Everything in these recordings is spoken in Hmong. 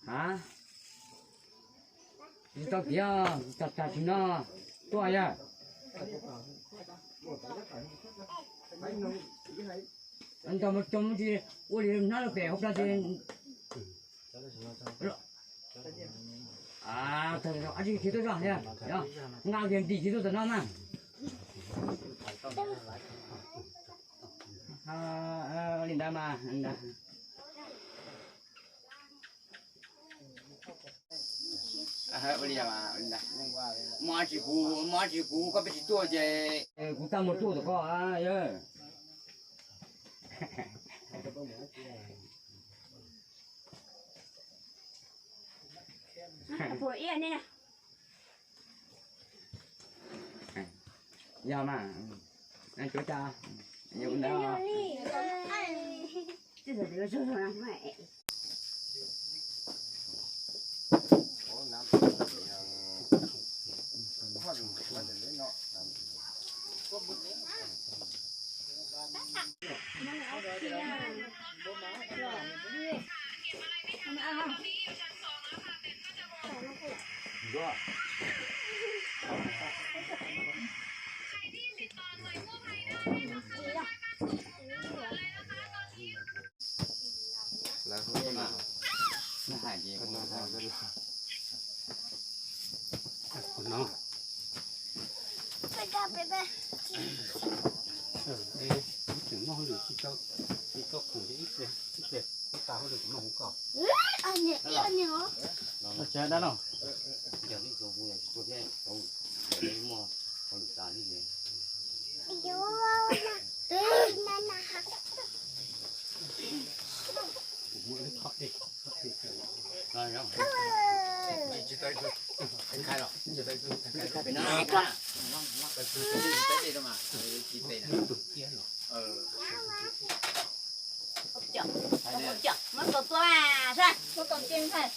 Hab, tsis tau tiav, tag tag tsis no tuaj yog. Nrog mus coj mus tsis ua li hnab lub pem hauv plab tsis. Ab tsis khiav tuaj zoj, nqa kiag ntim tsis tuaj tom no na. Li ntawd mas. Mob tsis kuv, mob tsis kuv, koj peb tsis tuaj ces kuv txaj muag tuaj tom koj. Yog mas, cuav cas, ntawd. Tseem muaj hauj lwm tsis tau, tsis tau khoom ces ib pliag, ib pliag kuv tas hauj lwm kuv mam hu koj. Tsis dab no. Muab kaus tua, muab kaus cia ntxhais.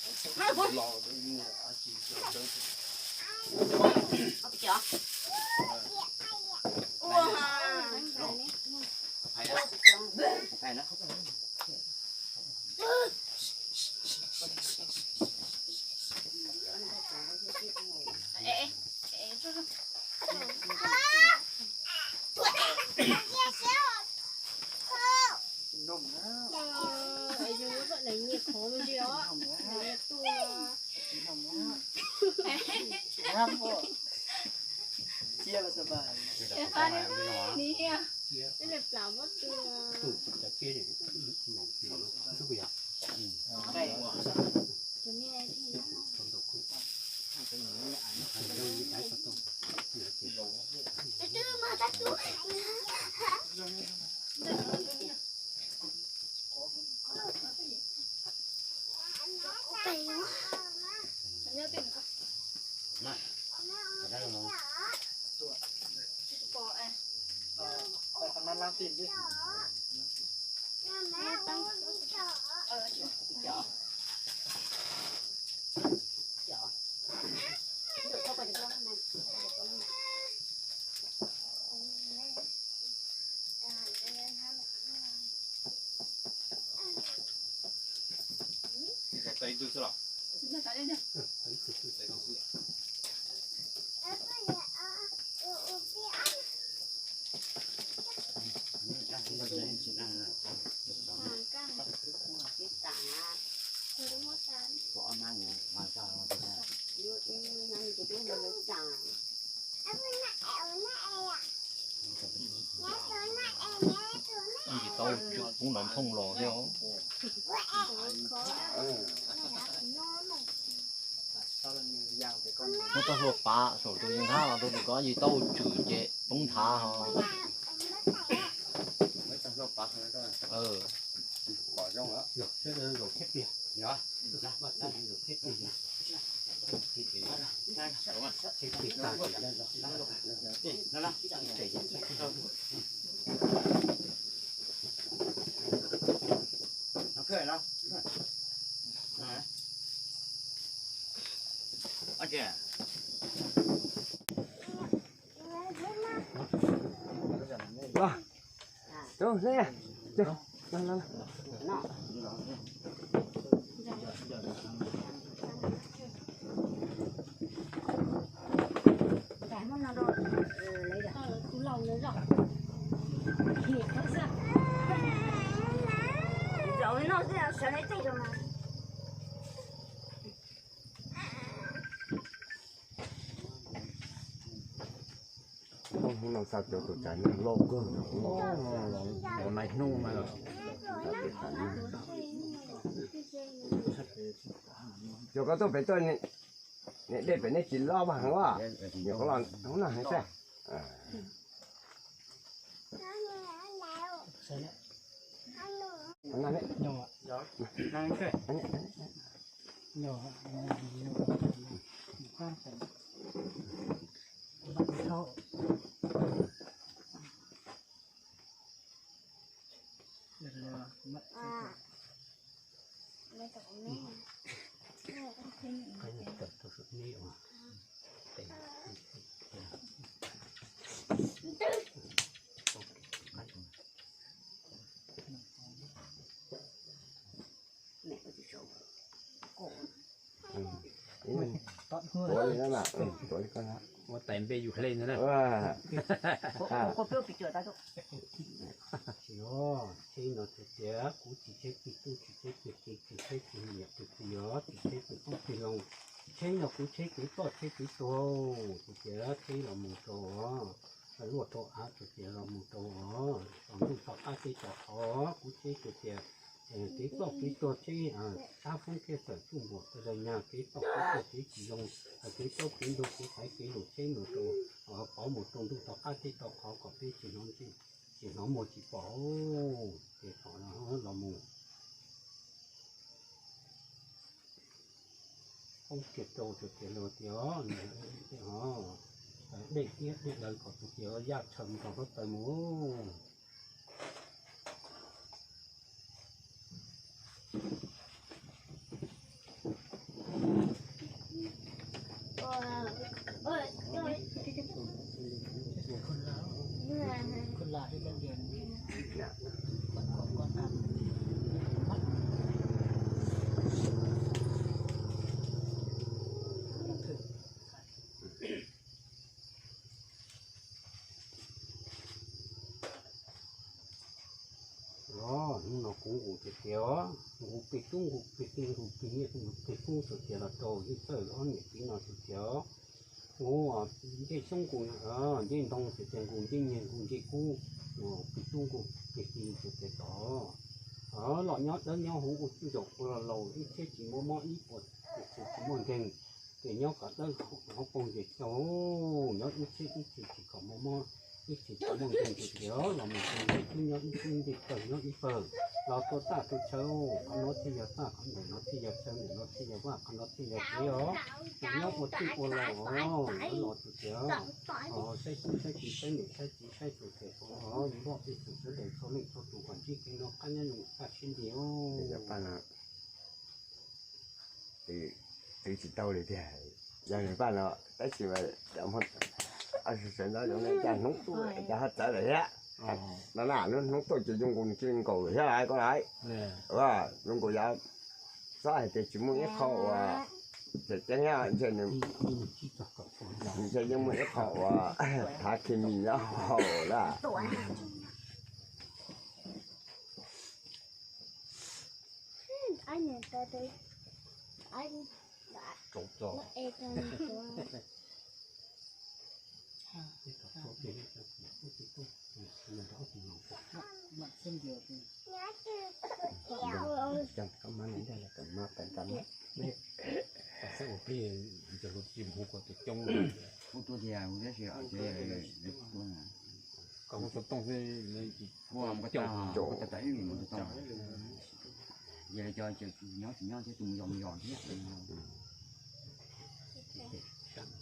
Tsis tau tswm poob nov phooj los thiab. Muab tau hlua pav saum tus yeej nthab los rau tus ko, tsis tau tswm ces poob nthav ho. Hnub no xa cov tus tsam neeg loj kawg, los nais hnub mas. Cov koj tuaj pem tuaj, niam dej pem neb tsis loj heev os, nyuam qhuav los hnub no heev xwb. Ua tais npe yus hle ntag na. Tsheb no tias kuv tsis tsheb tig tub, tsis tsheb tig qe, tsis tsheb tig niam tig txiv os, tsis tsheb tig qoob tig loo. Tsheb no kuv tsheb kuv toj tsheb kuv tuag, tus tias tsheb los mus rau luaj rau av, tus tias los mus rau os, tom ntuj tom qab teb tom qhov, kuv tsheb tus tias kev toj kev tuag tsheb, sab foob kiag tawm tsuj npuam tawm daws nyag, kev toj kev tuag kev tsis zoo, kev tsaub kev ntug kev xaiv kev lus tsheb mus rau, pov mus rau ntuj tom qab teb tom qhov kom peb tsis hnov ntsis, tsis hnov muag tsis pom. Ces thaum no los mus poob kiag rau tus tias los tias, dej tiab dej daws kom tus tias yaj tshaw mus rau hluav taws mus. Os, hnub no kuv nqus tiag tiag os, nqus plig tub nqus plig tij nqus plig nyiaj nqus plig kub tiag tiag los rau ib txawj ob niam txiv no tiag tiag os. Nqus ncej xyoob nqus ncej ntoo tiag tiag, nqus ncej nyiaj nqus ncej kub, plig tub nqus plig tij tiag tiag tod. Los nyob dawb nyob huv ua txuj zaum ua laus laus ib txhiab tsis muaj mob ib puas tsis muaj nkeeg, ces nyob kom dawb hauv poog ces tau, nyob ib txhiab ib txhis tsis kom muaj mob ib txhis tsis muaj nkeeg tiag tiag los mus rau ncej kub nyob ib txhiab ncej pawg nyob ib pawg los tua txaj tua chaw, qhov no thiaj yog txaj, qhov ntawm no thiaj yog chaw, ntawm no thiaj yog vaj, qhov no thiaj yog kev os. Nyob ua txuj ua laus os, los tiag tiag, saib xyoob saib ntoo saib niam saib txiv saib tus pem os, npoj tej tus sawv daws txhua leej txhua tus kom ntsib kev noj qab nyob zoo txaj siab nti os. Twv tsis tau li tiag, yog nws paj no tab sis mas sawv ntxov zoo ne cas hnub tuaj cas ho txawv lawm thiab. No na, hnub tuaj ces zoo nkaus nws cia li nkaum lawm thiab lawm koj lawm. Zoo nkaus yav xob hais tias tsis muaj ib qho uas tseem ceeb thiab, ntshe nws, ntshe yeej muaj ib qho uas thav khi mis nyob hauv lawm. Koj hu xov tooj xwb, kuv tab tom ib mis mus xov tooj. Yog li cov nyob tsis nyob thiab tus mus yos mus yos thiab.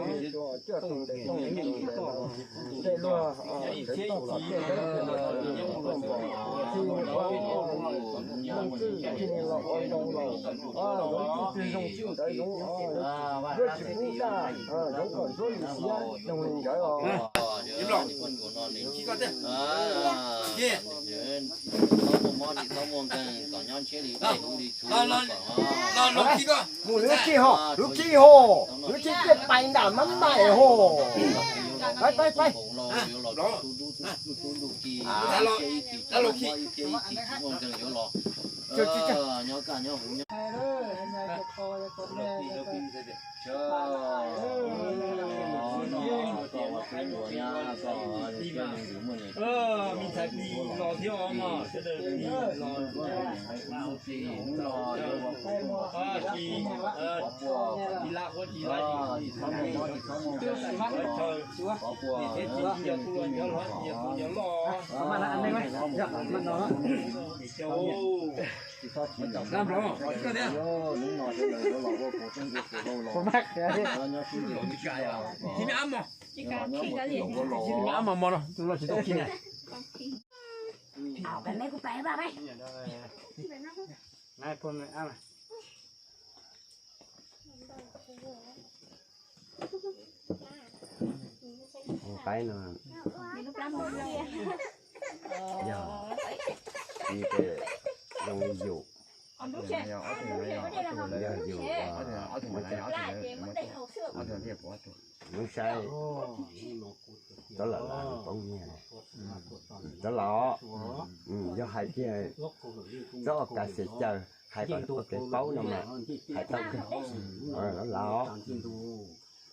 coj tus ntes tooj ntawd, tej luag sawv toj tom tej ntawd, tus ntes tooj ntawd, txij ua noog txwj txij los ua ntoo los, zoov txwj txij zoov txwj ntawd zoov, Ntsuab tsis pub daj, zoov kom Ntsuab li siab zoo li nkawd os. Txhob muaj mob tsis txhob muaj nkeeg, kom nyob ntshiab li dej huv li tshuv. Mus lub khij ho, lub khij ho, lub khij thiaj pais nram mab mais ho. Pais, pais, pais. Ib thiab ib chim tsis muaj nkeeg yuav los nyob kaj nyob huv nyob. Qaib no yog ib zoo li yus, yog yus, lub saib, txhob lam poob nyiaj, txhob lam, yog hais tias txhob ua kas xes caw, hais kom ua kev paub no mas hais tau kawg. Los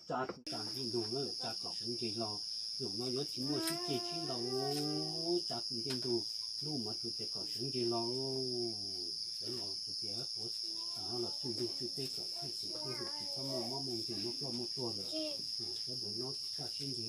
tsa tus ncej ntug, tsa kom sawv ntseg los, zaum no yuav tsis muaj sib ceg sib ntaus, tsa tus ncej ntug, lub mas tus tias kom sawv ntseg los, sawv los tus tias tuav los txug ntug txug teb kom txhij xim txhua zaum tsis txhob muaj mob muaj nkeeg muaj ploj muaj tuag lawm, sawv daws nyob txhij kaj siab ntseg.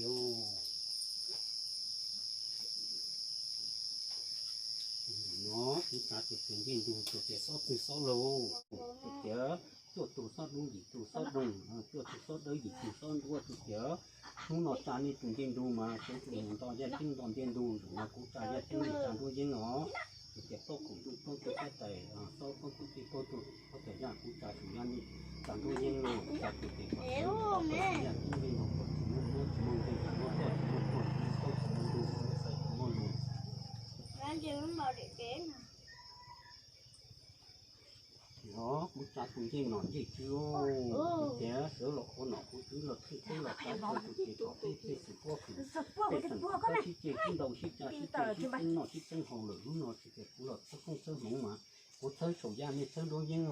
No kuv tsa tus tias ncej ntug tus tias xob twg xob laug, tus tias cuaj tug xob dub yim tug xob doog, cuaj tug xob dawb yim tug xob nruab, tus tias hnub no tsa nej tus ncej ntug mas sawv tus mus nto yaj ceeb nto ncej ntug, zaum no kuv tsa yaj ceeb nej tsa nruab yeeb os. Tus tias plaub kaum ntuj plaub tug xab tais, xob plaub tug tij plaub tug, plaub tug yaj, kuv tsa tus yaj nej tsa nruab yeeb no, tsa tus tias kom sawv ntawm yaj ceeb ncej ntug kom tsis muaj mob tsis muaj nkeeg tsis muaj ploj tsis muaj tuag tsis muaj taub tsis muaj ntug tsis muaj xaiv tsis muaj lus. Los kuv tsa tus ncej nom ncej tswv, tus tias sawv los ua nom ua tswv los thwj teb los tsa tswv, tus tias kom peb pej xeem huab phem, pej xeem txhob sib ceg sib ntaus sib tsa sib ceg sib txeeb noj sib txeeb haus lawm, hnub no tus tias kuv los txhawb koob txhawb hmoov mas kuv txhawb saum yaj nej txhawb nruab yeeb,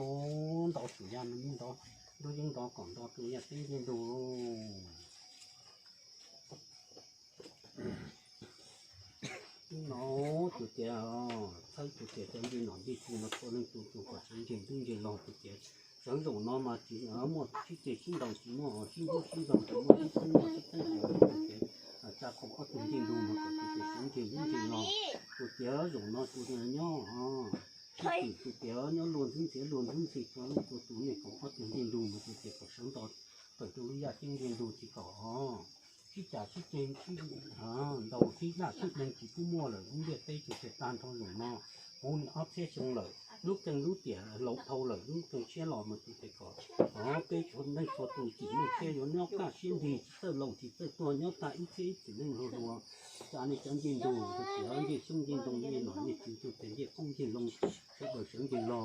nto saum yaj nej nto nruab yeeb, nto kom nto tus yaj ceeb ncej ntug. Hnub no tus tias txhawb tus tias cov ncej nom ncej tswv no txhua leej txhua tus kom sawv ntseg ntub ntseg log tus tias sawv zaum no mas tsis muaj sib ceg sib ntaus tsis muaj sib ntub sib ntxaug tsis muaj sib txeeb noj sib txeeb haus tus tias tsa kom ob tug ncej ntug no kom tus tias sawv ntseg ntub ntseg log tus tias zaum no tus nyob sib twm tus tias nyob luag ntxwb ntxhiav luag ntxwb ntxhi txhua leej txhua tus nej kom ob tug ncej ntug no tus tias kom sawv nto tawm rau lub yaj ceeb ncej ntug tsis kom sib cav sib ceg sib ntaus sib daj sib deeg tsis pub muaj lawm. Lub ntiaj teb tsuas tias tag nrho zaum no, kuv ob txhiab xyoo lawm, lub keej lub tiam laus dhau lawm, lub keej tshiab los mas tus tias kom peb txhua leej txhua tus tsim nyog thiab yuav nyob kaj siab ntsig tsis txawj laus tsis txawj tuag nyob tag ib txhiab ib txwm leej hluas hluas. Tsa nej cov ncej ntug tus tias ncej xyoob ncej ntoo ncej nom ncej tswv tus tias ncej qoob ncej loo sawv daws sawv ntseg log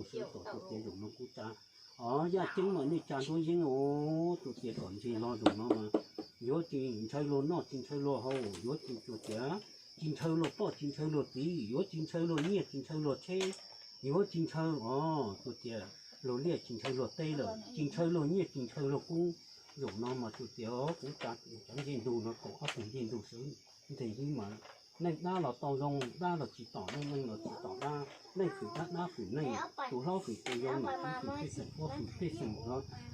sawv kom tus tias zaum no kuv tsa yaj ceeb mas nej tsa nruab yeeb os tus tias kom ntseg log zaum no mas yuav tsis ntshaw luag noj tsis ntshaw luag haus, yuav tsis tus tias tsis ntshaw luag poj tsis ntshaw luag txiv, yuav tsis ntshaw luag nyiaj tsis ntshaw luag tsheb, yuav tsis ntshaw os tus tias luag liaj tsis ntshaw luag teb lawm, tsis ntshaw luag nyiaj tsis ntshaw luag kub. Zaum no mas tus tias kuv tsa cov ncej ntug no kom ob tug ncej ntug sawv ntseg xwb mas neej dab los tau zoo, dab los tsis tom neej, neej los tsis tom dab, neej fwm dab, dab fwm neej, tus hlob fwm tus yau, nom fwm pej xeem, huab fwm pej xeem,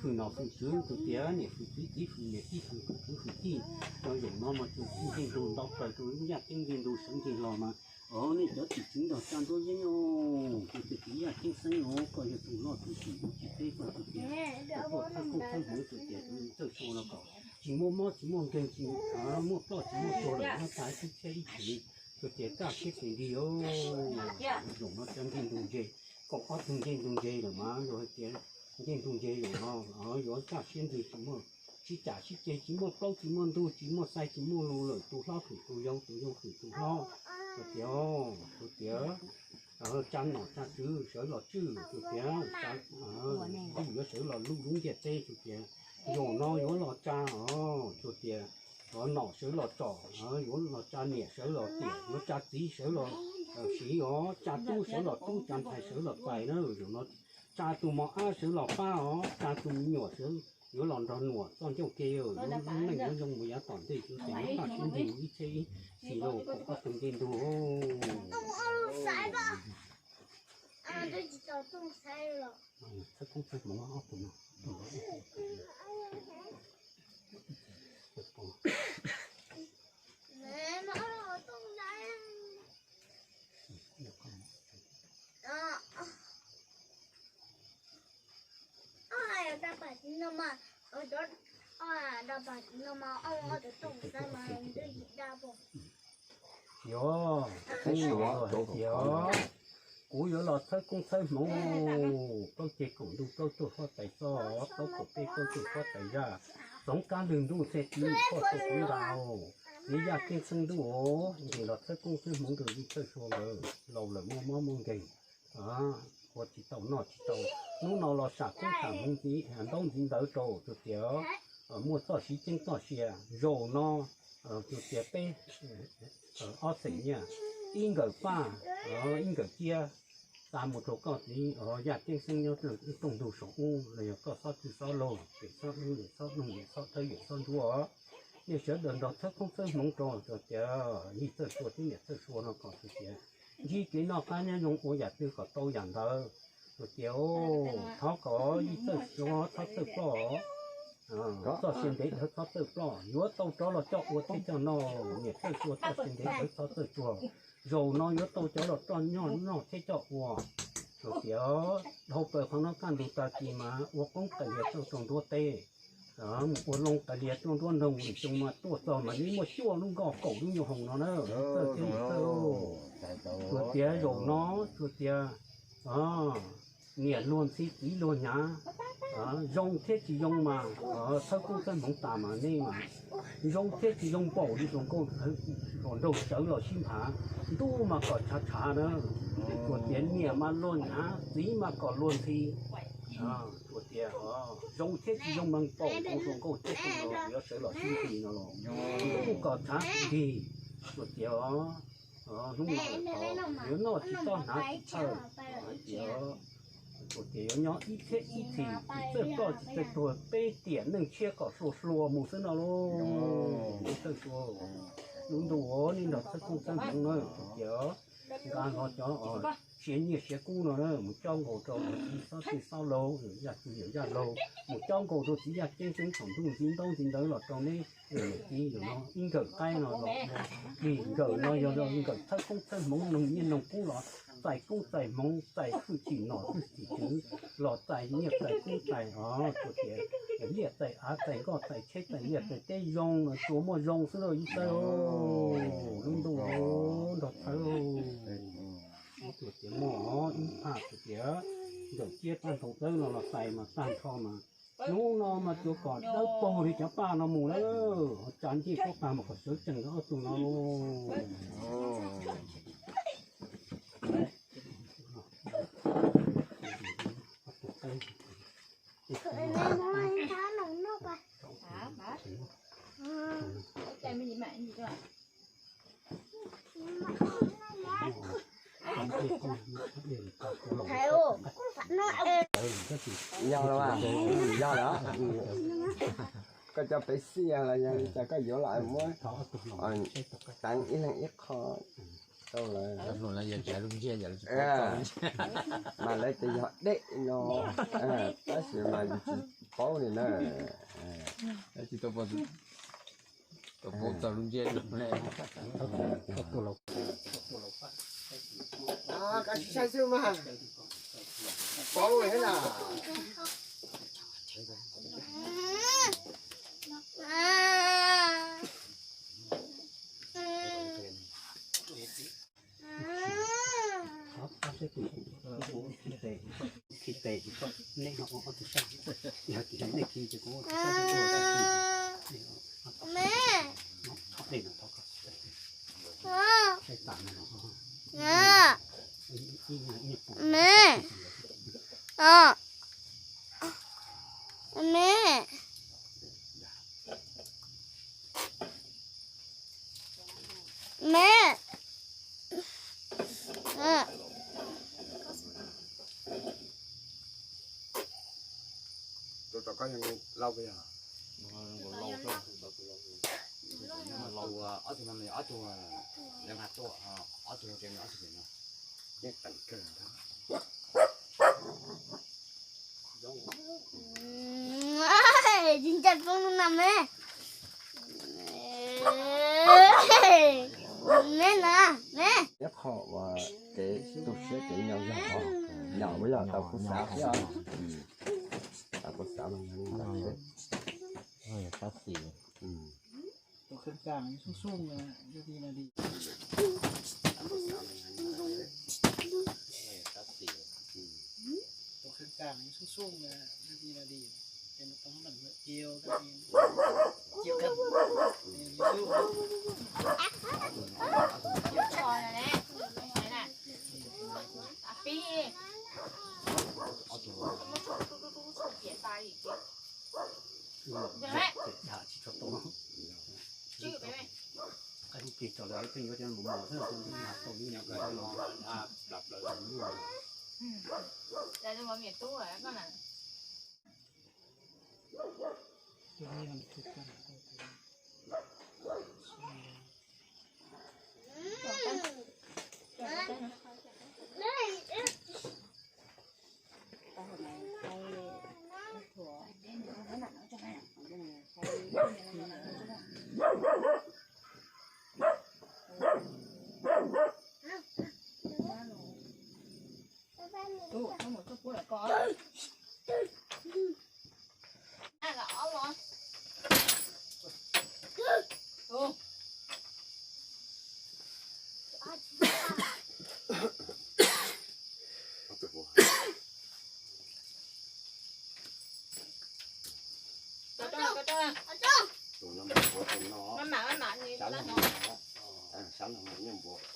fwm nom fwm tswv, tus tias niam fwm txiv, txiv fwm niam, tij fwm kwv fwm tij. Zaum no mas tus ncej ntug nto plaws tus lub yaj ceeb ncej ntug sawv ntseg los mas nej cov txiv tswv nrog tsa nruab yeeb os, tus tias tus yaj ceeb xeeb os, koj yog tus loj tus tsim tus tsis teb koj tus tias koj tuaj thawb koob thawb hmoov tus tias tus txawj xyuas los kom tsis muaj mob tsis muaj nkeeg tsis muaj ploj tsis muaj tuag lawm nyob tag ib txhiab ib txwm li tus tias kaj siab tes nrig os. Zaum no cov ncej ntug ntseg, kaum ob tug ncej ntug ntseg lawm mas luag hais tias ncej ntug ntseg zaum no yuav kaj siab nrig tsis muaj sib cam sib ceg, tsis muaj plaub tsis muaj ntug, tsis muaj xaiv tsis muaj lus lawm, tus hlob hwm tus yau, tus yau hwm tus hlob. Tsuas tias, tsuas tias tsa nom tsa tswv sawv los tswj, tsuas tias ntuj yuav sawv los luj lub ntiaj teb, tsuas tias zaum no yuav los tsa os, tsuas tias nom sawv los tsom, yuav los tsa niam sawv los tiam, yuav tsa txiv sawv los siv os, tsa tub sawv los tub, tsa ntxhais sawv los txais na, zaum no tsa tus mos ab sawv los pab os, tsa tus me nyuam sawv yuav los nrog nuam txoj ncauj ke, yuav lub neej yuav zoo mus yav tom ntej, tsuas tias nyob kaj sib nrig ib txhiab ib txhis los kom ob tug nce ntug. Txhawb koob txhawb hmoov ob tug no. Yog, kuv yuav los txhawb koob txhawb hmoov, plaub ceg kaum ntuj plaub tug huab tais txoj, plaub kaum peb plaub tug huab tais zaj, txoov kab lwg ntuj txhiaj tib koj txoj kuv nta, txiv Yaj Ceeb Xeeb ntuj, nce los txhawb koob txhawb hmoov rau yij Txawj Sua nkawd laus lawm muaj mob muaj nkeeg, ua tsis tau noj tsis tau. Hnub no los sam koob sam hmoov ntxiv ntaub ntxiv ntawv rau, tsuas tias muaj txoj siv ceeb txoj sia. Zaum no tsuas tias peb ob xeem nyiaj, ib nkawm paj, ib nkawm ciab, xa mus rau koj txiv Yaj Ceeb Xeeb nyob rooj ntug saum ub los yog koj xob txwj xob laug, yawm xob ub yawm xob noog yawm xob dawb yawm xob ntsuab. Nej sawv daws nrog txhawb koob txhawb hmoov rau, tsuas tias yij Txawj Sua thiab niam Txawj Sua no kom tsuas tias ntsib kev noj qab nyob zoo ua yam twg kom tau yam ntawd. Tsuas tias thov kom yij Txawj Sua txhob txawj ploj, txoj sia ntev dhawv txhob txawj ploj, yuav tau rov los coj ua thiab coj noj. Niam Txawj Sua txoj sia ntev dhawv txhob txawj tuag, zaum no yuav tau cov los roj noj noj thiab coj ua. Tsuas tias dhau plaws qhov no kaj ntug tag kis mas ua qoob qas lias tuaj rau nruab teb, mus ua loo qas lias tuaj nruab nroog, lwm xyoo mas tuaj txog mas nws muaj cuaj lub nkoj kaum lub nyuag hoos no na. Txawj thiab niam Txawj, tsuas tias zaum no tsuas tias niam luag ntxhi txiv luag hnyav, zoo thiab tsis zoo mas txhawb koob txhawb hmoov tas mas nej mas zoo thiab tsis zoo npaum li hluas nkauj hluas nraug sawv los sib nphav. Ntuj mas kom tshav tshav na, tsuas tias niam mas luag hnyav txiv mas kom luag ntxhi. Tsuas tias zoo thiab tsis zoo mas npaum tus hluas nkauj thiab tus no yuav sawv los sib nrig no los ntuj kom tshav nrig. Tsuas tias hnub no yuav noj tsis txob hnav tsis txhawj, tsuas tias yuav nyob ib txhiab ib txhis, tsis txawj ploj tsis txawj tuag, peb tiam neej tshiab kom hlua hlua mus xwb no lauj. Txawj Sua, lub ntuj nej nrog txhawb koob txhawb hmoov na, tsuas tias nqa hlo cov siav nyiaj siav kub no na mus cob nkaus rau txiv xob txwj xob laug, yawm Yaj Txwj yawm Yaj laug, mus cob nkaus rau txiv Yaj Ceeb Xeeb thaum ntuj ntxiv ntaub ntxiv ntawv los rau neb niam txiv yawm no ib nkawm qaib no los, vim nkawm no yog nkawm txhawb koob txhawb hmoov, noog nyiaj noog kub los txais koob txais hmoov, txais hwj chim nom hwj chim tswv, los txais nyiaj txais kub txais os, tsuas tias liaj txais av txais nkoj txais tsheb txais liaj txais teb zoo no tsuas muaj zoo xwb lauj yij Txawj. Lub ntuj nrog txhawb, tsuas tias muaj ib phaj tsuas tias nkawm ciab tag nrho dawb no los txais mas tag nrho mas hnub no mas tsuas kom dawb paug li cov paj no mus lawm, tsa ncej pob tag mas kom sawv tsees ob tug no. Yog los, yog los, koj cov pev xij los yog li cas koj yuav los muab teev ib leeg ib qho rau lawv. Mas lawv tias yog dej no, tab sis mas yus tsis paub li na. Tsis tau paub txog lub ntsiab. Koj tsis saib xwb mas, paub thiab na. Tis tes ces koj neb ho ua ob tug sab, yog tias nej khi ces kuv ua tug sab, nej ua tug khi, nej ua tog dej no thov koj. Ib nyuag pum. Tus tau koj yog lauj peb yog? Ob tug no, ob tug leej hais tuaj, ob tug ces ob tug no. Yeej teem kawg. Tsis ntshai poob lub no me. Me na, me. Ib qho uas kev tu siab kev nyo zog, nyo uas yog tau kuv xav thiab, tau kuv xav mas yog li ntawd. Tus kheej kas xoo xoo li, li na li. Tus kheej kas xoo xoo li, li na li. Ces nws tau hab ntam hua iu, iu kheej.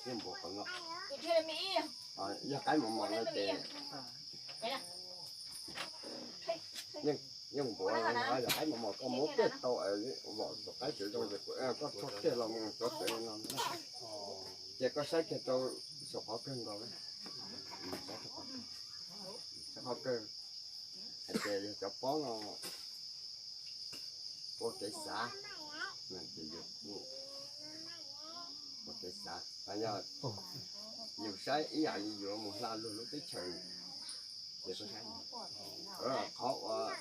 Yeej npuav no yog qaib mos mos no ces, yeej npuav no yog qaib mos mos, koj muab kiag tau, vom tus qaib tseem zoo ces koj rho kiag los mus rau tsev no, ces koj saib kiag rau saum qhov kawg nkaus, saum qhov kawg, hais tias yog cov pob no ua kev xav, ua kev xav, yog yus saib ib yam li yuav mus hla luag lub teb chaws, ces qhov uas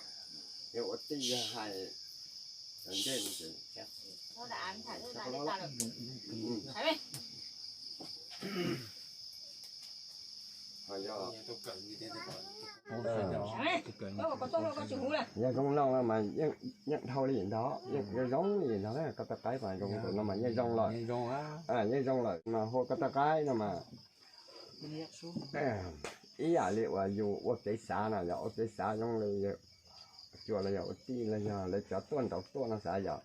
yog ua tij yog hais ntej no ces yog zoo no mas yeej dhau li ntawd, yeej zoo li ntawd, koj tus qaib mas zoo no mas yeej zoo lawm, yeej zoo lawm mas hu koj tus qaib no mas ib yam li uas yus ua kev xav no, yog ua kev xav zoo li cuag los yog ua tij los yog lawv cov tuaj nraud tuaj no xav yog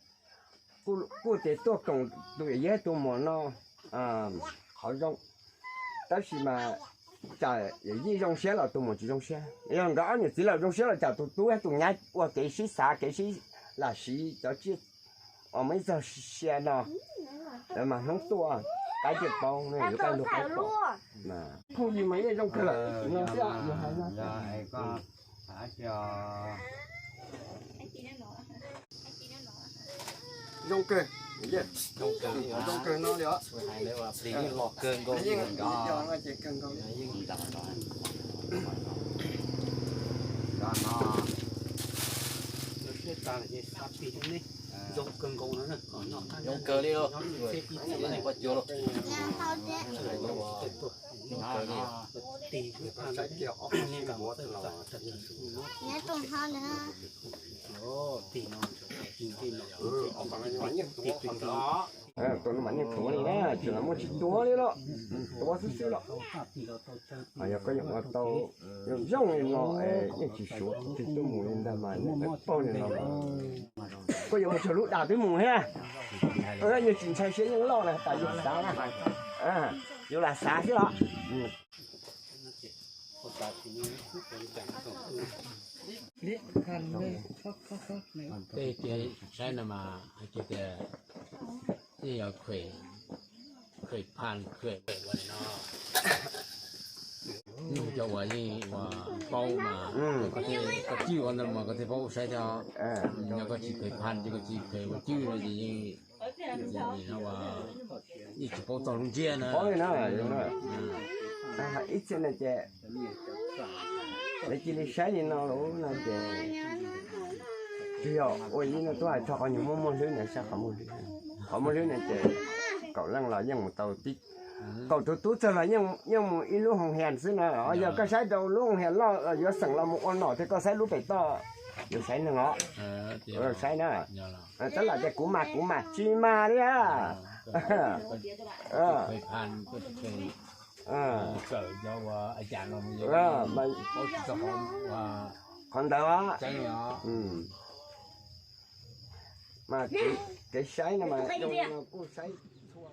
kuj tias tuaj koom tus yawm yij tus muam no qhov zoo, tab sis mas tsam yawm yij zoo siab los tus muam tsis zoo siab, yog nkawd ob niam txiv lawm zoo siab los tsam tus tub tus nyab ua kev sib xav kev sib lam siv cov tsiaj uas muaj ib txog sia no, lawv mas hnub tuaj qaib tiaj paub yuav kaj lug qaib pom. Phooj ywg mas yeej zoo kawg lawm no thiab, yog hais no. Zoo kawg, zoo kawg no li os. Yeej los kawg nkaus, yeej los kawg nkaus. Zoo kawg li os. Tus no mas yeej tuav li na, tsis muaj tsis tuav li los, tuav xwb xwb los. Yog koj yuav ua tau zoo zoo li no, yeej tsis suav tus twg tuaj mus li ntag mas yeej paub li no. Koj yuav mus txog lub dam twb mus thiab. Yeej tsis ntshai siab yeej loj na, tas yus xav na, yus lam xav xwb los. Tej tias saib no mas hais tias yeej yog khuem phan khuem ua li no. Nyuj cov uas yeej ua paub mas koj cwj ua ntawd mas koj thiaj paub saib thiab. Yog koj tsis khuem phan ces koj tsis khuem ua cwj no ces yeej, yeej tsis paub txog lub ntsiab na. Ib txhia no ces lawv cia li saib li no lawm no ces tsis yog ua li no tuaj hais txog qhov nyuag muaj muaj hlwb na, saib qhov muaj hlwb, qhov muaj hlwb no ces kaum leej los yeej mus tau tib, kaum tus tub txawg los yeej mus ib lub hoo hias xwb na. Yog koj saib rau lub hoo hias loj los yuav xeem los mus ua nom thiab, koj saib lub pem toj yuav saib neeg os. Saib na, tab lam tias kuv mas kuv mas tsis mas li. Qhov ntawd mas kev saib no mas kuj saib txhua.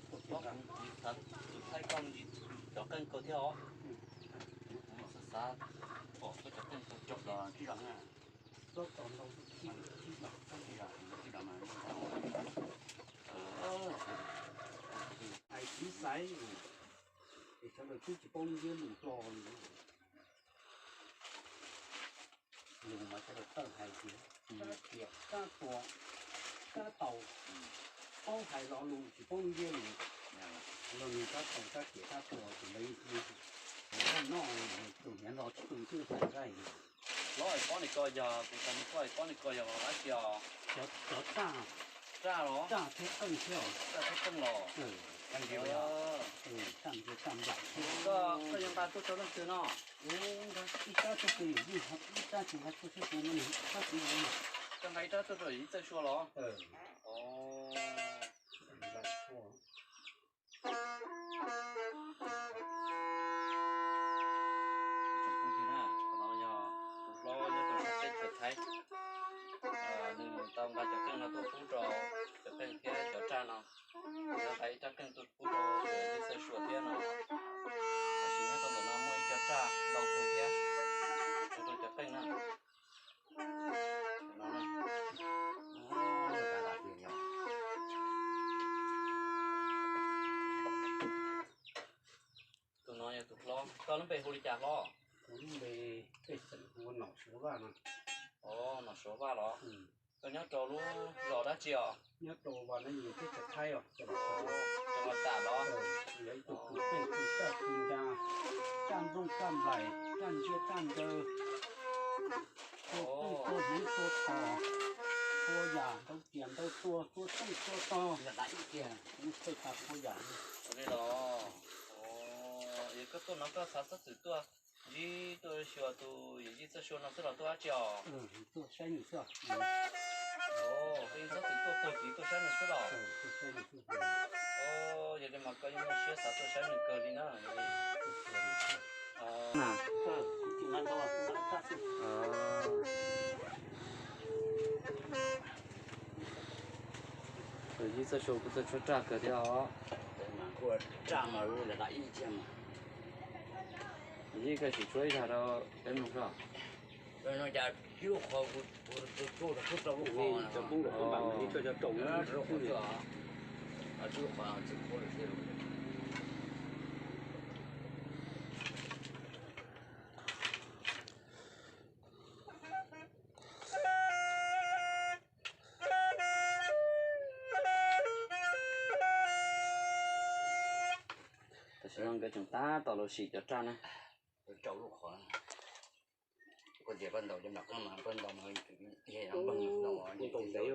Kuv thaij koj me ntsis cov qeej kawg thiab os. Kuv xav xav pom koj cov qeej kawg cov los tsis los na. Hais kuv xaiv es sawv daws twb tsis paub ntiab lus hlo li. Lus mas sawv daws txawj hais tias, tias kab tua, kab tau, paub hais lo lus tsis paub ntiab lus. Lo lus kab tau kab tias kab tua ces lawv noj tus hniav nto tsis tu twb hais nqaij. Hlob, pob ni ko yog, kuv xav nug koj, pob ni ko yog dab tsi os? Cov raj, raj los? Raj thiab qeej thiab. Raj thiab qeej los? Koj, koj yuav nqa tuaj rau leej twg no? Ib rab tuaj rau yawm yij, ib rab tsis nqa tuaj sab xyuas no, ib rab tsis nqa. Koj nqa ib rab tuaj rau yawm yij Txawj Sua los? Tsoom phooj ywg na, qhov no yog tus hlob nyob rau sab teb chaws Thaib, nws tau nqa cov qeej no tuaj pub rau, cov qeej thiab cov raj no, nws nqa ib rab qeej tuaj pub rau yawm yij Txawj Sua thiab no. Tab sis nyob rau ntawm no muaj ib co raj ntau kawg thiab, rau rau cov qeej na. Tus no yog tus hlob. Koj lub npe hu li cas hlob? Kuv lub npe, pej xeem hu ua Nom Suav Vaj no. Os, Nom Suav Vaj los? Koj nyob rau lub zos dab tsi os? Nyob rau Vas Nab Yis teb chaws Thaib os. Cov Los Tam los? Yog ib tug kwv tij kwv tij raj kwv nra, raj nplooj raj nplaim, raj ntsiab raj nraws, tua qeej tua hneev tua thos, tua yam ntau tiam ntau tua, tua txooj tua tog, ua txhua yam. Ua li los, yog koj tuaj no koj xav xov xwm tuaj ntsib tuaj xyuas tus yawm yij Txawj Sua no xwb los tuaj dab tsi os? Tuaj saib nws xwb. Koj yeej xav xov xwm tuaj puag tid tuaj saib nws xwb los? Yog li mas koj yeej muaj siab xav tuaj saib nws kawg li na. Yawm yij Txawj Sua kuj txawj tshuab raj kawg thiab os. Yawm yij, koj sim tshuab ib zag rau peb mloog soj. Tam sim no nkawd tseem tab tom los sim cov raj na. Koj tias koj ntaus cov nram qab mas koj ntaus mas ntaus ntev,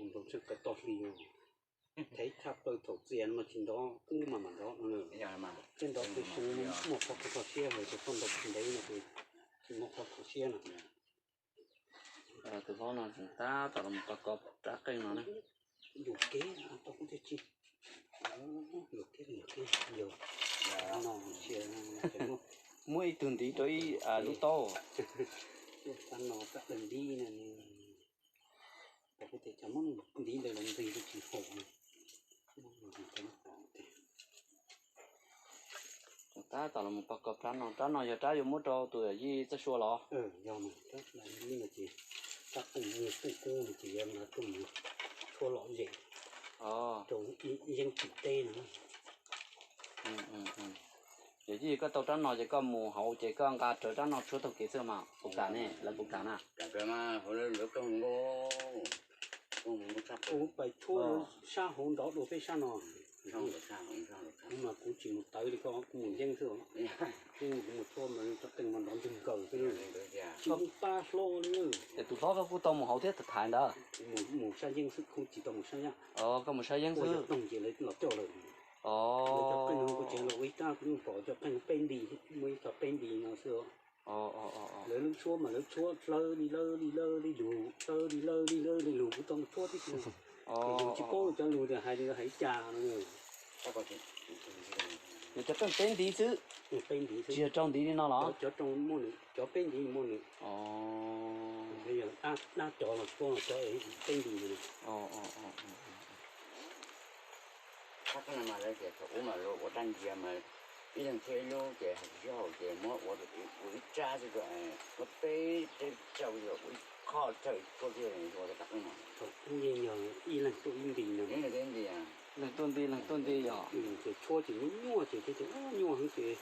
ntaus ntshe kawg tog hli. Thev tshaj plaws thaum txias no mas tsis nrov kub mas mam nrov no. Thiab nrov tsis zoo, muaj qhov kho siab, hais tias koj ntaus tsis ntev no ces tsis muaj qhov kho siab no. Tus hlob no tseem tab tom los mus pab kov rab qeej no na. Yuam kev tau kuv thiaj tsis, yuam kev, yuam kev, yog no sia, muab ib tug ntiv rau ib lub taub. Tab no rab qeej ntiv no, tau kuv tias cov muab ntiv ntawd los ntxig kuj tsis haum no. Tab tom los mus pab kov rab no, rab no yog rab yuav muab rau tus yawm yij Txawj Sua los? Yog mas, rab qeej ntiv no ces rab qeej nyiaj qeej kub no ces yog tuaj mus tshuab lom zem rau yeeb tim teb no. Yawm yij, koj tau rab no ces koj mus hauv ces koj nqa rawv rab no tshuab taug kev xwb mas puas kam ne, lawv puas kam na? Kuv pais tshuab lawv sab hauv nrov dua peb sab no. Kuv mas kuv tsis mus tawv li koj, kuv mus yeeb xwb. Yeeb kuv mus tshuab mas rab qeej mas nrov ntswg nkaws xwb, tsis muaj pab hlob li. Es tus hlob koj kuj tau mus hauv thiab tham ntawd? Mus sab yeeb xwb, kuv tsis tau mus sab yaj. Koj mus sab yeeb xwb. Toog ces lawv los coj lawm. Lawv cov qeej no kuv tseem los ua ib rab, kuv yeej pom cov qeej peb nti, muaj ib co peb nti no xwb. Lawv lub tshuab mas lawv tshuab hlawv li lawv li lawv li lug, hlawv li lawv li lawv li lug, kuv tau mus tshuab tib si. Ces yus tsis paub cov lug tias hais li hais cas no. Yog cov qeej peb ntiv xwb, peb ntiv xwb, tsis yog rau ntiv li no los? Cov peb ntiv muaj nws. Yog dab cov los tsis paub, cov peb ntiv no. Thab qeej no mas lawv tias thaum ub mas luag ua rab ntiag mas ib leeg tshuab ib lub ces hais tsis sib haum ces muab ua ib rab xwb, muab peb rab tsawv ua ib qho tsawv tshuab thiab ua rab qeej no. Thaum ub yeej yog ib leeg tshuab ib nti no. Leeg tuaj nti, leeg tuaj nti yog. Ces tshuab ces nyuaj nyuaj ces thiaj tias nyuaj heev ces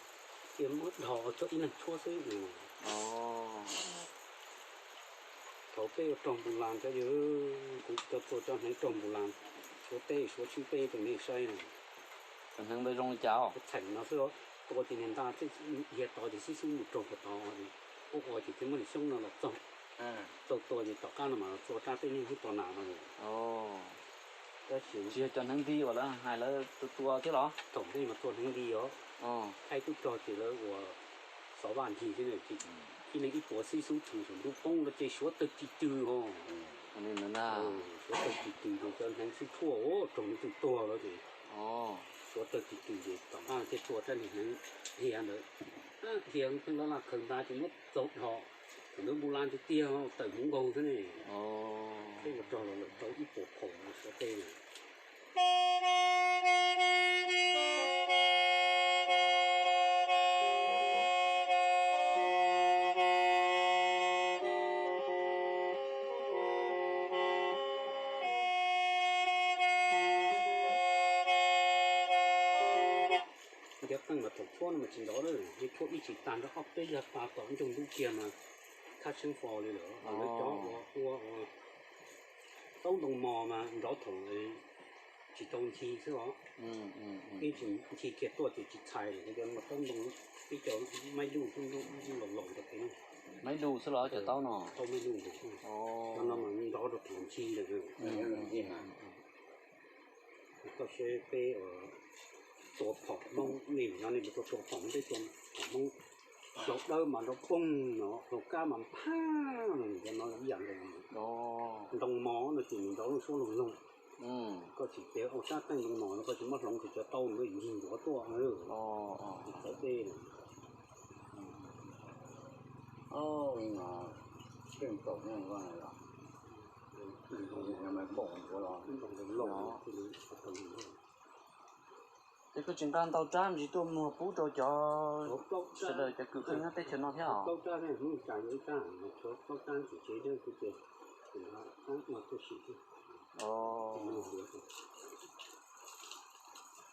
cia muab dhos tshuab ib leeg tshuab xwb. Thaum peb ua rog npus las cov yawg, kuv cov tua cov hneev rog npus las, suav teb suav swb peb rau nej saib no. Cov hneev ntawd zoo li cas? Txheem no xwb, tua ces niag ntaj dhia tod ces xib xub mus raug puag tod, ua ua ces thiaj muab niag xyoob no los txog. Tau tua ces tom qab no mas los txua rab teb neeg hnub to nas no. Tab sis tsis yog cov hneev nti uas lawv hais lawv tua tua thiab los? Thaum ntej mas tua hneev nti os. Thaij tub rog ces lawv ua xov vaj ncig xwb, ib leeg ib puas xib xub tshee saum ntuj poob los ces suav tawg tis tws ho. Suav tawg tis tws ces cov hneev xwb tshuaj raug nws tus tuag lawm ces suav tawg tis tws ces tom qab thiaj tua rab niag hneev dhia ntawd. Dhia pheej laj laj khaws nta ces muab txaus dhos, thaum ntawd npus las tiag tiag tawm hmoov nkaus xwb ne. Peb ua rog los lawm tau ib puas phaum suav teb na. Cov qeej mas thaum tshuab no mas tsis nrov lawm, yog tshuab ib tsis tag nrho ob peb yag pas tom ntsoog ntub kiag mas thab seeb fo li lawm. Lawv cov ua ua taub ntoo mos mas nrov thaum tsis tau ncig xwb os. Ib ntsis ncig kiag tuaj ces tsis txhais lawm, cov taub ntoo ib co maib luj laus laus rau pem no. Maib luj xwb los cov taub no? Taub maib luj ntawd, cov no mas nrov rau thaum ncig lawm. Koj saib peb tua phom Hmoob, nej nyob nej mus tua phom Hmoob, peb tua phom Hmoob, hlau dawb mas nrov poog no, hlau kab mas phaj no, cov no ib yam nkaus. Ntoo mos no ces nws nrov lub suab loog loog. Koj tsis tias ua sab qeej ntoo mos no koj tsis muab hloov ces cov taub nws ncig ncuav tuaj. Txawv dej. Ces koj tsis nqa ntau rab me ntsis tuaj muag pub rau cov sawv daws cov kws pheej nyob teb chaws no thiab os?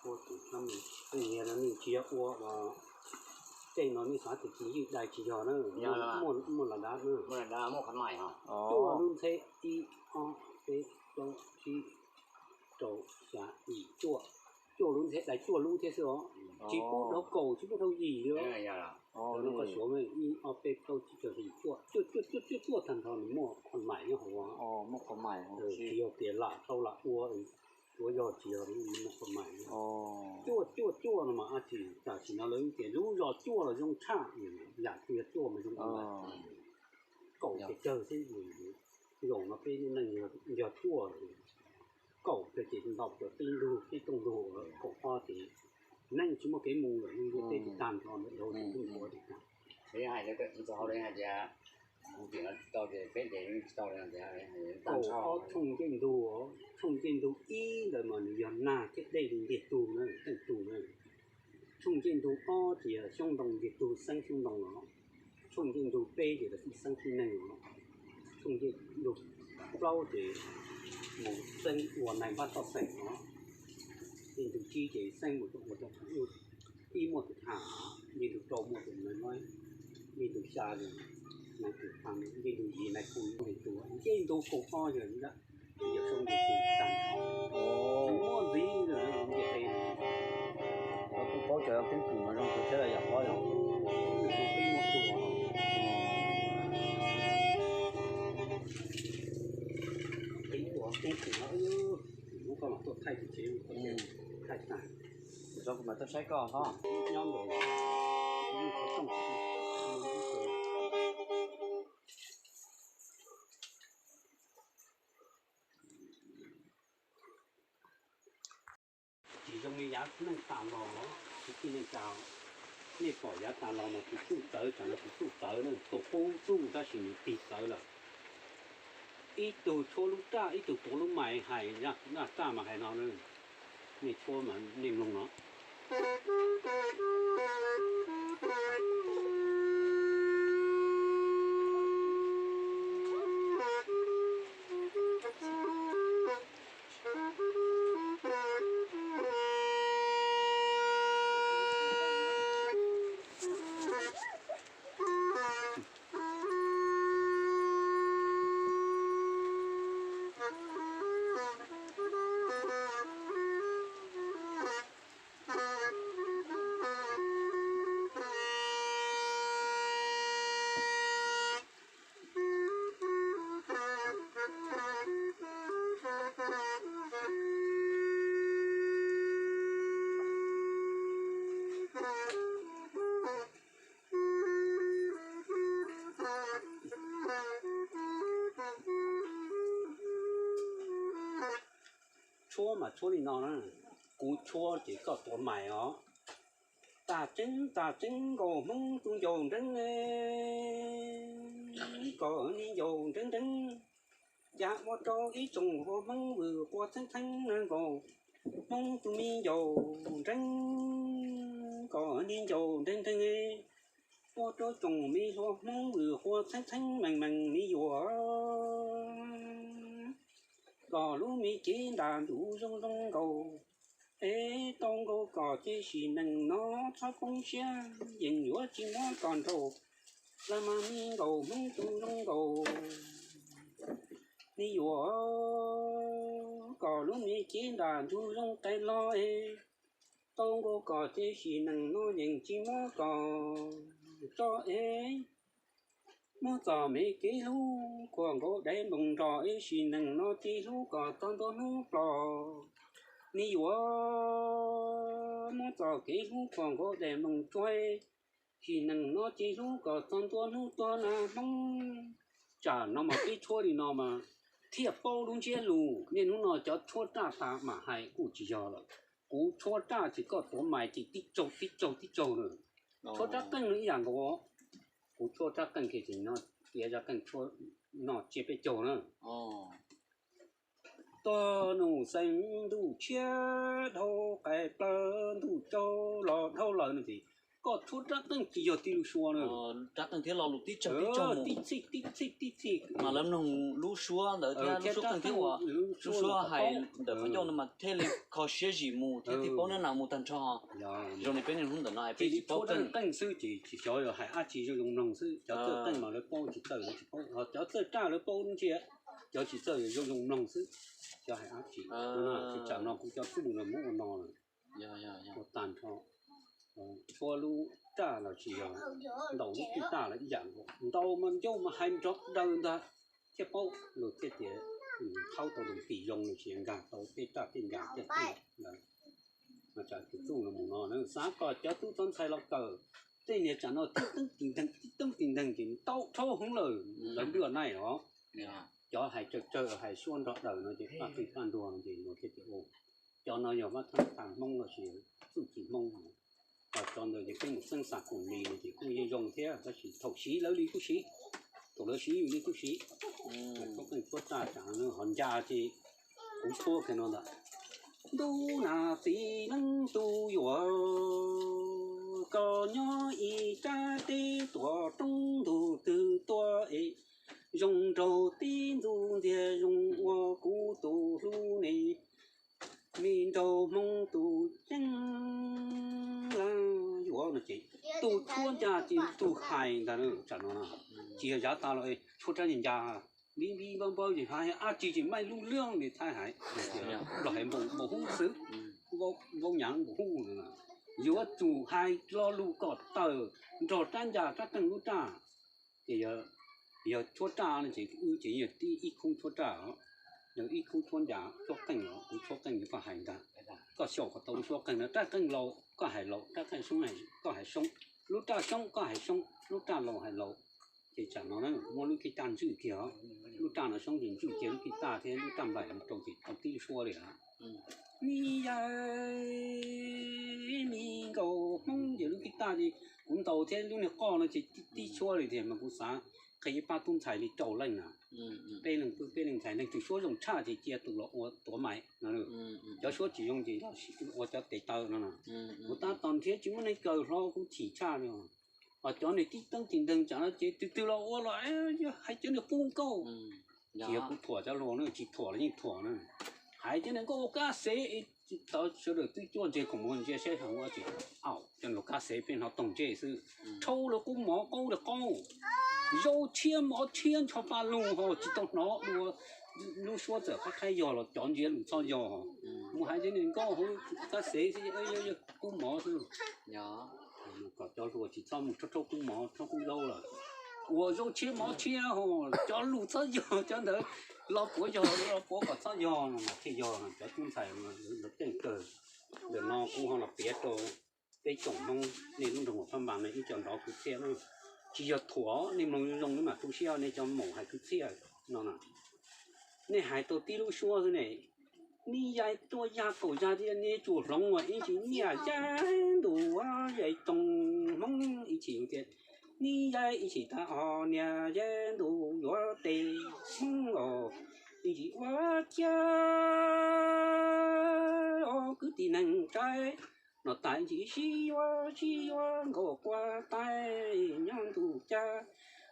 Ua tus nyias no nws tsis yog ua, tej no nej xav tias tus ywj dai tsis yog na, muaj las dav na. Cuaj lub ntxheb, ib ob peb plaub tsib rau xya yim cuaj, cuaj lub ntxheb dai cuaj lub thiab xwb os. Tsis pub dhau kaum tsis pub dhau yim li. Ib ob peb plaub tsib rau xya yim cuaj, cuaj cuaj cuaj cuaj tag nrho nws muaj qhov maim nyob hauv. Tsis yog tias lam tau lam ua Tsuav yog tsis yog muaj qhov mais. Cuaj cuaj cuaj no mas dab tsi, tam sim no lawv tias lub zos cuaj los zoo tshaj, yam twg yog cuaj mas zoo. Kaum pes tsawg xwb, zaum no peb lub neej yog cuaj, kaum pes ces ntaus cov tib ntug tib rooj ntug, kaum ob ces neej tsis muaj kev mus lawm, ntiaj teb tsis tag nrho ntawm dhau tus ntuj ntsuav tsis tag. Kaum ob tshooj ncej ntug, tshooj ncej ntug ib ntawd mas nws yog nag thiab dej li ntiag tug na, teej tug na. Tshooj ncej ntug ob ces yog xyoob ntoo ntiag tug xeeb xyoob ntoo os. Tshooj ncej ntug peb ces lawv xeeb tib neeg os. Tshooj ncej ntug plaub ces mus xeeb ua nais npab toj xeem os. Ncej ntug tsib ces xeeb mus ua ib muaj tus tham, ncej ntug rau muaj tus nais npab, ncej ntug xya ces nais tus tham, ncej ntug yim nais khu ncej ntug, ncej ntug kaum ob yog yog xyoob ntoo tag nrho. Tsis muaj ntxiv ntiaj teb. Kuv paub cov keeb kwm mas zoo tus thiab yam qhov yog peb muaj tus peb ua keeb kwm no, lub koj mam tuaj thaij tus tsev, thaij tag. Kuv mam tuaj saib koj ho. Nyob ntawm tsis zoo li yav neej tas los, kwv tij neej tsa, nej pom yav tas los mas tus txuj txawv, tsam no tus txuj txawv na, tus qub txuj tab sis nws tig txawv lawm. Ib tug tshuab lub raj, ib tug tuav lub mais, hais zaj raj mas hais no na, nej tshuab mas nej mloog no. Tshuab mas tshuab li no na, kuv tshuab ces koj tuav mais os. Tas tseeb tas tseeb nkaus Hmoob tus ncaus nreeb, kom ni ncaus nreeb nreeb, ya ua rau ib tsoom hluas Hmoob vwm qua txheeb txheeb nkaus Hmoob tus me ncaus nreeb, kom ni ncaus nreeb nreeb, ua rau tsoom me hluas Hmoob vwm qua txheeb txheeb mees mees me yuam. Kom lub me cev nram ntug zoo zoo nkaus, es tau nkaus kom ces sim neej no txhob poob siab, yeej yuav tsis muab kom nraum, los mas me nkaus Hmoob tus zoo nkaus me yuam. Kom lub me cev nram ntug zoo qes los es, tau nkaus kom ces sim neej no yeej tsis muab kom tso es, muab txom me kev hlub khuam nkaus daim nploos nrog es sim neej no tsis hlub kom txog ntua hnub plom. Me yuam, muab txom kev hlub khuam nkaus daim nploos tsuag, sim neej no tsis hlub kom txog ntua hnub tuag na Hmoob. Tsam no mas peb tshuab li no mas thiaj paub lub ntsiab lus. Niaj hnub no cov tshuab raj tas mam hais kuj tsis yog lawm. Kuv tshuab raj ces koj tuav mais ces tib tsaug tib tsaug tib tsaug na. Tshuab rab qeej no ib yam nkaus. Kuv tshuab rab qeej ces no, tiav rab qeej tshuab no tsiab peb caug na. Tog nus xeev ntuj tshiab dhau qais plaws ntuj tsaus los dhau lawm no ces koj tshuab rab qeej tsis yog tib lub suab na. Rab qeej thiab lo lus tib tsaug tib tsaug mus. Tib txhij tib txhij tib txhij. Mas lawv mloog lub suab ntawd thiab lub suab qeej thiab uas lub suab hais ntawm qhov ncauj no mas thiaj li kho siab zim mus thiab thiaj paub nab nas mus tag nrho. Zoo li peb niaj hnub ntawm no es peb tsis paub qeej. Qeej xwb ces tsis xyov yog hais dab tsi, zoo zoo mloog xwb. Cov txawj qeej mas lawv paub, cov tsis txawj lawv tsis paub. Ho cov txawj raj lawv paub ntsia, cov tsis txawj zoo zoo mloog xwb. Xyov hais dab tsi. Tsis tsam no kuv cov xub lus no muab ua no lawm. Ua tag nrho. Tshuab lub raj los tsis yog, ntaus lub tij taj los ib yam nkaus. Ntaus mas ncauj mas hais nrov daws ntag thiaj paub, luag thiaj tias Thaub tau lus tim zoo los sis nkag tau tej raj tej ncas tej txuj ntawd. Mas tsam tus txuj no mus no xav kom cov tub txov ntxhais los kawm tej niag tsam no tib teeb tis nteeg tib teeb tis nteeg ces tau rhaub hwv lawm lawv ntuj naij os. Cov hais tsawg tsawg hais suab nrog daws no ces paj qeej paj nruag no ces luag thiaj tias cov no yog vaj thab tham Hmoob los sis txuj ci Hmoob. Cov ntawd ces peb mus xeeb xa koom li no ces kuj yeej zoo thiab tab sis thaum siv lawv li kuj siv, thaum lawv siv yus li kuj siv. Tshuab qeej tshuab raj tsam no ho ncas ces kuv tshuab kiag no ntag. Ntuj nas txiv neeb tus yuav, koj nyob ib sab teb tuam roob ntug twg tuaj es zoo nraug tib ntxuj ntxiag zoo ua kuv tus hlub ne, me nraug Hmoob tus ceeb laj yuav no ces tus tshuab ncas ces tus hais ntag tsam no. Tsis yog yav tas los tshuab rab ncas npib npib npawb npawb ces hais dab tsi ces maij lub liab li thaib hais, los hais npaum hub xwb, vaub nyav npaum hub. Yuav tsum hais lo lus kom tawm nrog rab ncas rab qeej lub raj. Ces yog tshuab raj no ces wb ces yog tib ib khoob tshuab raj, yog ib khoob tshuab ncas tshuab qeej os, kuv tshuab qeej koj hais ntag. Koj xyaum kom tau lub suab qeej no, raj qeej laus koj hais laus, raj qeej soob koj hais soob, lub raj soob koj hais soob, lub raj laus hais laus. Ces tsam no na muab lub khib raj ntswj kiag os, lub raj no soob ces ntswj kiag lub khib taj thiab lub raj nplaim rau ces tau tib lub suab li os. Me yawg me nkaus Hmoob ces lub khib taj ces kuv ntaus thiab lub niag qoj no ces tib suab li tiag mas kuv xav qhia ib pab tub ntxhais li rau leej na. Peb leeg pw peb leeg ntxhais leej twg suab zoo tshaj ces cia tus los ua tuav mais no. Cov suab tsis zoo ces ua cov tes taw no. Kuv tab tom nrhiav tsis muaj neeg kawm hlo kuv chim tshaj li. Ho cov niag tib teeb tis nteeg tsam no ces twg twg los ua los hais cov niag qub nkauj. Tsis yog kuv thuam cov hluas na, tsis thuam los yeej thuam na. Hais cov niag nkauj kab xev, tau sawv daws twb cuaj ntseg koom mus ntsia saib hais ua tsis. Aum cov niag kab xev peb hnov toog ntsej xwb. Rhaub lawv qub mov qaub li qaub, zaub tshiab mov tshiab ncho pa lug ho tsis tau hnov dua. Lub suab txawm qab qhaib yog los cov ntsiav lus txhob yog. Mus hais cov niag nkauj hauv kab xev xwb, yog qub mov xwb. Kom cov hluas tsis txhob mus rhaub rhaub qub mov rhaub qub zaub lawm. Ua zaub tshiab mov tshiab ho cov lus txhob yog cov ntawd. Los puav yog los puav kom txhob yog no mas thiaj yog cov tub ntxhais lawv keej kawg. Ntawm no kuv ho los piav rau peb tsoom Hmoob nej lub nroog Huam Phab Npas no ib co ntov kwv txhiaj na. Tsis yog thuam, nej mloog zoo zoo nej mam tu siab, nej cov maum hais kwv txhiaj no na. Nej hais tau tib lub suab xwb ne. Neb yaj tuaj yaj kaum yaj thiab neb tsuas hloov ua ib ntsis nyiaj yaj ntus yaj toog Hmoob ib chim tias, neb yaj ib chim tas os niam yaj ntus yuav tes Hmoob os, ib ntsis ua ciaj os kwv tij neej tsa. No tas ib ntsis sib yuav sib yuav nkaus quaj tais nyob ntuj cas,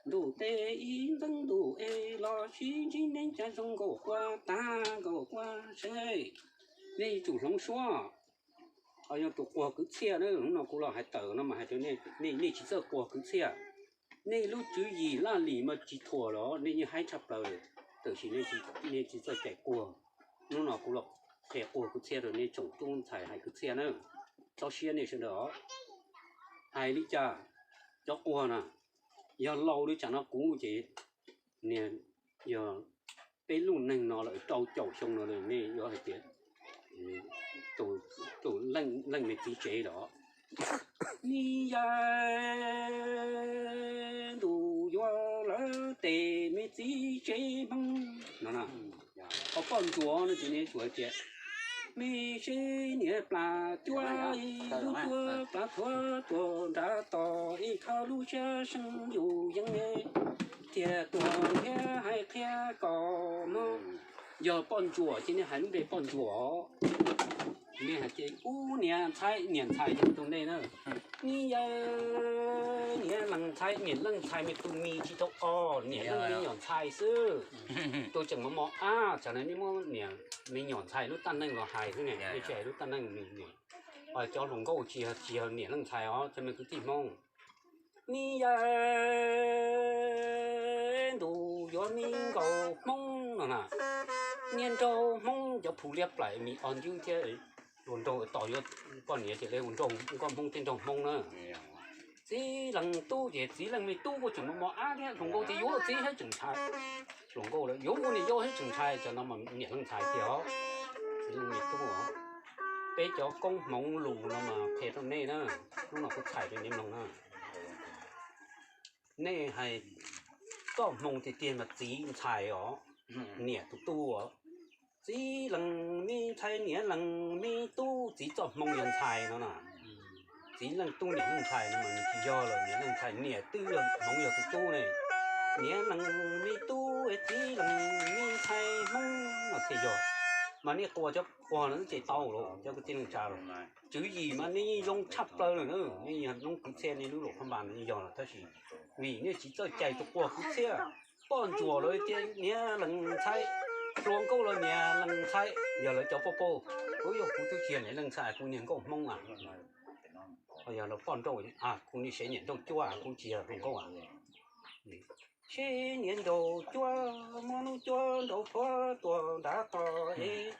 ntuj teb ib ntxeev ntuj es los sib ntsib neej cas zoo nkaus quaj tas nkaus quaj seeb. Nej yuav tsum hloov suab. Ho yog tus quag kwv txhiaj na, hnub no kuv los hais tawm no mas hais tias nej tsis txawj quag kwv txhiaj. Nej lub tswv yim laj lim mas tsis thuam los nej yeej haib tshaj plaws, tab sis nej tsis txawj cais quag. Hnub no kuv los qhia quag kwv txhiaj rau nej tsoom tub ntxhais hais kwv txhiaj na. Txhob siab nej sawv daws os. Hais li cas cov quag na, yog laus li tsam no kuv ces niag yog peb lub neej no lawm rau caum xyoo no lawm nej yuav hais tias tus leej me txiv tsev los, neb yaj ntus yuav lawv tes me txiv tsev Hmoob no. Ho poj ntsuam no ces nej tsuas hais tias, me seb niam plas cuab ib lub cuab plas thuav tuag nrad tos ib khau lub siab seej yus yeej thiaj tuag thiab hais qhia kom mob. Yog poj ntsuam ces nej hais lub npe poj ntsuam. Nej hais tias ub niam ntxhais, niam ntxhais ces tus nej na. Neb yaj niam leej ntxhais, niam leej ntxhais me tus me tsis tau os, niam leej me nyuam ntxhais xwb. Tus tseem mos mos ab, tsam no nej muab niam me nyuam ntxhais lub taj neej los hais xwb ne, nej tsis hais lub taj neej me nyuam. Cov hluas nkauj tsis yog, tsis yog niam leej ntxhais os cov me kwv tij Hmoob. Neb yaj ntus yuav me nkaus Hmoob no na. Niag nraug Hmoob cov phu liab plaim me os ntiub thiab, hluas nraug tos yuav poj niam ces hluas nraug nkauj Hmoob thiab nraug Hmoob na. Txiv leej tub ces txiv leej me tub kuj tseem mos mos ab thiab, hluas nkauj thiaj yuav txiv thiab tseem ntshai. Hluas nkauj lawv yuav ua niam yau thiab tseem ntshai, cov no mas niam leej ntxhais tiag os. Txiv leej me tub os. Peb cov koob hmoov lus no mas qhia rau nej na, hnub no kuv txhais rau nej mloog na. Nej hais txoj hmoo tiag tiag mas txiv ntxhais os, niam tus tub os. Txiv leej me ntxhais niam leej me tub, txiv txoj hmoo yog ntxhais no na. Txiv leej tub niam leej ntxhais no mas nws tsis yog lawm, niam leej ntxhais niam twb yog hmoov yog tus tub ne. Niam leej me tub, txiv leej me ntxhais hmoob no thiaj yog. Mas nej quas cov quas no twb ces tau lawm, cov kwv tij neej tsa lawm. Tswv yim mas nej yeej zoo tshaj plaws lawm na, nej yog noob kwv txhiaj nej lub luam phab npas no yeej yog lawm tab sis vim nej tsis txawj cais tus quas kwv txhiaj. Poj ntsuam lawv tias niam leej ntxhais, hluas nkauj los niam leej ntxhais, yog lawv cov poj pauj. Kuv yog kuv twb tsis yog niam leej ntxhais, kuv niag nkauj hmoob a. Yog lawv poj nrauj, kuv niag sev niam nrauj cuab, kuv tsis yog hluas nkauj a. Sev niam nrauj cuab, muab lub cuab nrauj plhuav tuaj nram tog es,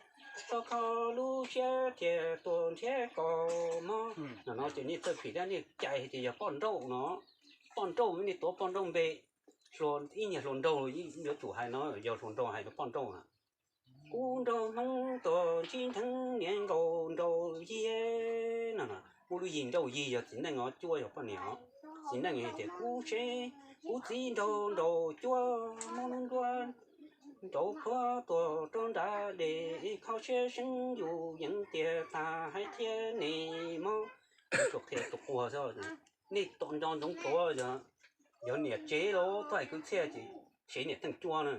tau kho lub siab thiaj tuaj nrhiav koj mog. No ces nej txawj phim thiab nej cais tias yog poj nrauj no. Poj nrauj mas nej tuav poj nrauj npe, ib nyuag hluas nraug yuav tsum hais no, yog hluas nraug hais rau poj nrauj na. Kuv nrog hmoob tuaj ntsib ntheev niam nkaum nraug yig no. Muaj lub yig nraug yig yog txiv neej os, cuab yog poj niam os. Txiv neej hais tias kuv sev, kuv txiv nraug nraug cuab, muab lub nruab nrauj plhuav tuaj rau nram dej, kho siab seeb yus yeej tiag tas hais thiab ne mog. Tus quas xwb, nej tom nco ntsoov tso, yog niam tsev los tuaj hais kwv txhiaj ces sev niam teej cuab na.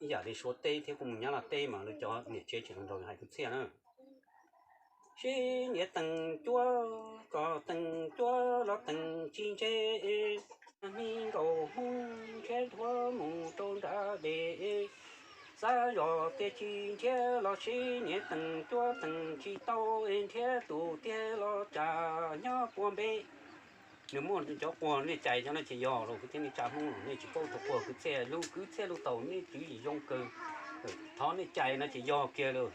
Ib yam li Suav teb thiab kuj mus Nyab Laj teb mas lawv cov niam tsev tseem nrog hais kwv txhiaj na. Sev niam teej cuab, koj teej cuab los teej tsis ntse, me nkaus hmoob nrhiav dhuav mus rau nram dej, xav zoj tias tsis nrhiav los sev niam teej cuab teej tsis tau, nrhiav tus tiag los tsam nyob puas npe. Nws muaj cov quas nej cais cov no ces yog los kwv tij neej tsa hmoob los nej tsis paub tus quas kwv txhiaj, lub kwv txhiaj lub thaum nej tswv yim zoo kawg. Thov nej cais no ces yog kiag lawm.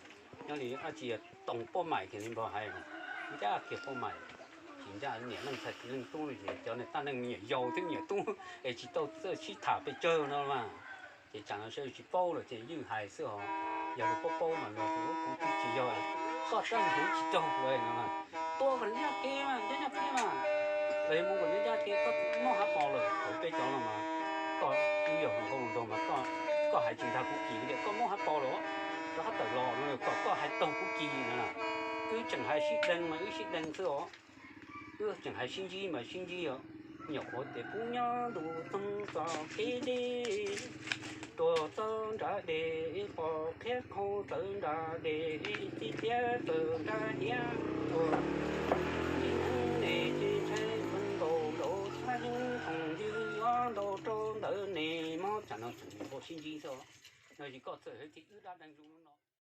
Nyob li dab tsi toog poj maim kiag li npog hais, ncaj kiag poj maim. Tsis ncaj niam leej ntxhais txiv leej tub no ces cov niag tab neeg me nyuam yaus thiab me nyuam tub es tsis tau txawj sib tham pes tsawg no mas. Ces tsam no sawv tsis paub lawm ces ywj hais xwb os. Yog lawv paub paub mas luag tias kuv twb tsis yog, koj sab hwv tsis raug lawm no. Tua kom ncaj kev mas, ncaj ncaj kev mas. Los yog mus kom ncaj ncaj kev, koj muab hav pos lawm, thaum peb cov no mas koj twb yog hluas nkauj hluas nraug mas koj, koj hais tsis ntag kuv kis tias koj muab hav pos lawm, rov qab tawm los no kom koj hais taug kuv kis na. Wb tseem hais sib deev mas wb sib deev xwb os. Wb tseem hais sib ntsib mas sib ntsib os. Nyuam qhuav tias kuv nyob ntuj txoog txoj kev deb, tuaj txog nram dej pom qhiab qhau tawm nram dej, txiv tiab tawm nram hiav tuaj. Txiv neej ne ces ntshai nkaus nraug txhab yeeb, phooj ywg yuav ntau rau ntawm ne mog. Tsam no tseem npau sib ntsib xwb os. No ces koj txawm hais tias wb dab deev zoo no.